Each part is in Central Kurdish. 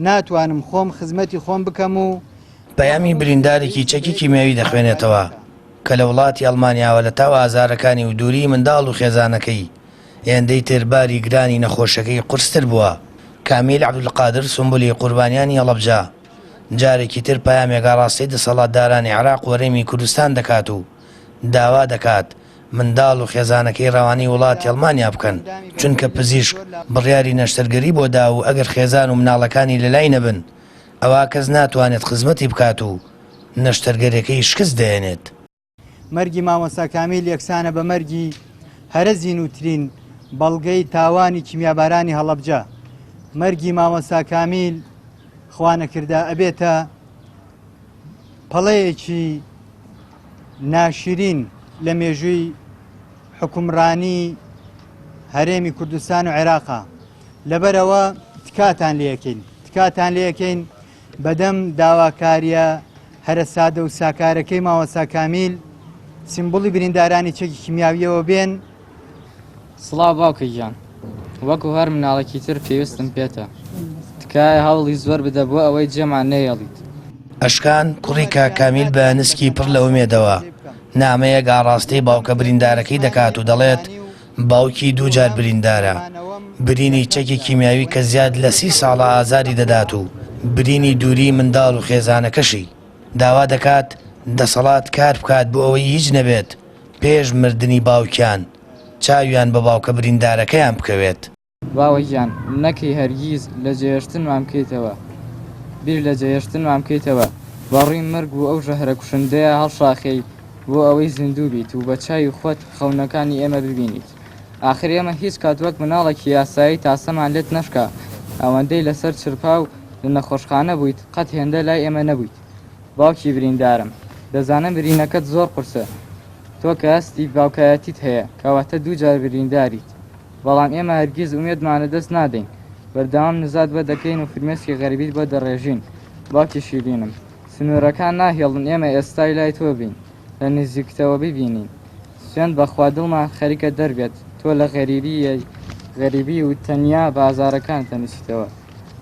ناتوانم خۆم خزمەتی خۆم بکەم و. پەیامی بریندارێکی چەکی کیمیاوی دەخوێنێتەوە کە لە وڵاتی ئەڵمانیاوە لە تاو ئازارەکانی و دووریی منداڵ و خێزانەکەی هێندەی تر باری گرانی نەخۆشیەکەی قورستر بووە. کامیل عەبدولقادر سومبولی قوربانیانی هەڵەبجە جارێکی تر پەیامێک ئاڕاستەی دەسەڵاتدارانی عێراق و هەرێمی کوردستان دەکات و داوا دەکات منداڵ و خێزانەکەی ڕەوانەی وڵاتی ئەڵمانیا بکەن، چونکە پزیشک بڕیاری نەشتەرگەری بۆ داوە و ئەگەر خێزان و مناڵەکانی لەلای نەبن ئەوا کەس ناتوانێت خزمەتی بکات و نەشتەرگەریەکەی شکست دەهێنێت. مەرگی مامۆستا کامیل یەکسانە بە مەرگی هەرە زینووترین بەڵگەی تاوانی کیمیابارانی هەڵەبجە. مەرگی مامۆستا کامیل خوانەکردە ئەبێتە پەڵەیەکی ناشرین لە مێژووی حوکمڕانی هەرێمی کوردستان و عێراقا. لەبەرئەوە تکاتان لێکەین تکاتان لێکەین بەدەم داواکاریە هەرە سادە و ساکارەکەی مامۆستا کامیل سیمبولی بریندارانی چەکی کیمیاویەوە بێن. سڵاو باوکە گیان وەکو هەر مناڵێکی تر پێویستم پێتە تکایە هەوڵی زۆر بدە بۆ ئەوەی جێمان نەیەڵیت. ئەشکان کوڕی کاک کامیل بە نسکی پڕ لە ئومێدەوە نامەیەک ئاڕاستەی باوکە بریندارەکەی دەکات و دەڵێت، باوکی دووجار بریندارە، برینی چەکی کیمیاوی کە زیاد لە سی ساڵە ئازاری دەدات و برینی دووریی منداڵ و خێزانەکەشی. داوا دەکات دەسەڵات کار بکات بۆ ئەوەی هیچ نەبێت پێش مردنی باوکیان چاویان بە باوکە بریندارەکەیان بکەوێت. باوە گیان نەکەی هەرگیز لە جێهێشتنمان بکەیتەوە بیر لە جێهێشتنمان بکەیتەوە بە ڕووی مەرگ و ئەو ژەهرە کوشندەیە هەڵشاخێی بۆ ئەوەی زیندوو بیت و بە چاوی خۆت خەونەکانی ئێمە ببینیت ئاخر ئێمە هیچ کات وەک مناڵێکی ئاسایی تاسەمان لێت نەشکا ئەوەندەی لەسەر چرپا و لە نەخۆشخانە بوویت قەت هێندە لای ئێمە نەبوویت باوکی بریندارم دەزانم برینەکەت زۆر قورسە تۆ کە هەستی باوکایەتیت هەیە کەواتە دووجار برینداریت بەڵام ئێمە هەرگیز ئومێدمان لەدەست نادەین، بەردەوام نزات بۆ دەکەین و فرمێسکی غەریبیت بۆ دەڕێژین، باوکی شیرینم، سنوورەکان ناهێڵن ئێمە ئێستای لای تۆ بین، لە نزیکتەوە ببینین. سوێند بە خوا دڵمان خەریکە دەربێت، تۆ لە غەریبی و تەنیا بە ئازارەکانت دەنووسیتەوە.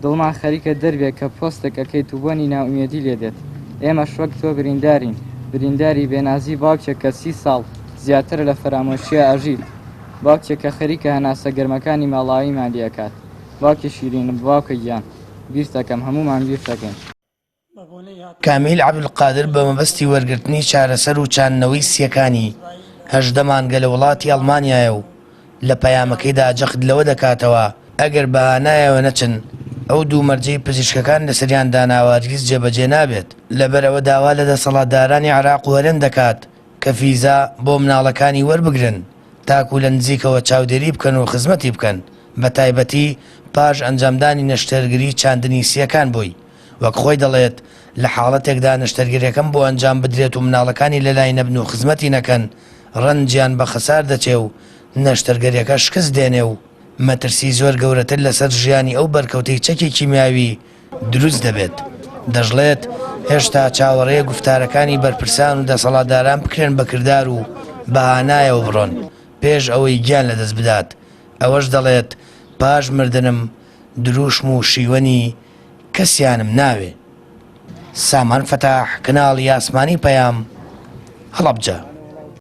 دڵمان خەریکە دەربێ کە پۆستێک ئەکەیت و بۆنی نائومێدی لێ دێت. ئێمەش وەک تۆ بریندارین، برینداری بێنازی باوکێک کە سی ساڵ زیاترە لە فەرامۆشییا ئەژیت. باوکێک کە خەریکە هەناسە گەرمەکانی ماڵاویمان لێ ئەکات. باوکی شیرینم، باوکە گیان، بیرتەکەم، هەموومان بیرتەکەین. کامیل عەبدولقادر بە مەبەستی وەرگرتنی چارەسەر و چاندنەوەی سییەکانی 18 مانگە لە وڵاتی ئەڵمانیایە و لە پەیامەکەیدا جەخت لەوە دەکاتەوە، ئەگەر بە هانایەوە نەچن، ئەو دوو مەرجەی پزیشکەکان لەسەریان داناوە هەرگیز جێبەجێ نابێت، لەبەرئەوە داوا لە دەسەڵاتدارانی عێراق و هەرێم دەکات کە فیزا بۆ مناڵەکانی وەربگرن تاکو لە نزیکەوە چاودێری بکەن و خزمەتی بکەن، بەتایبەتی پاش ئەنجامدانی نەشتەرگری چاندنی سییەکان بۆی. وەک خۆی دەڵێت، لە حاڵەتێکدا نەشتەرگەریەکەم بۆ ئەنجام بدرێت و مناڵەکانی لەلای نەبن و خزمەتی نەکەن، ڕەنجیان بە خەسار دەچێ و نەشتەرگەریەکە شکست دێنێ و مەترسی زۆر گەورەتر لەسەر ژیانی ئەو بەرکەوتەی چەکی کیمیاوی دروست دەبێت. دەشڵێت، هێشتا چاوەڕێیە گوفتارەکانی بەرپرسان و دەسەڵاتداران بکرێن بە کردار و بە هانایەوە بڕۆن پێش ئەوەی گیان لەدەست بدات. ئەوەش دەڵێت، پاش مردنم دروشم و شیوەنی کەسیانم ناوێ. سامان فەتاح، کەناڵی ئاسمانی پەیام، هەڵەبجە.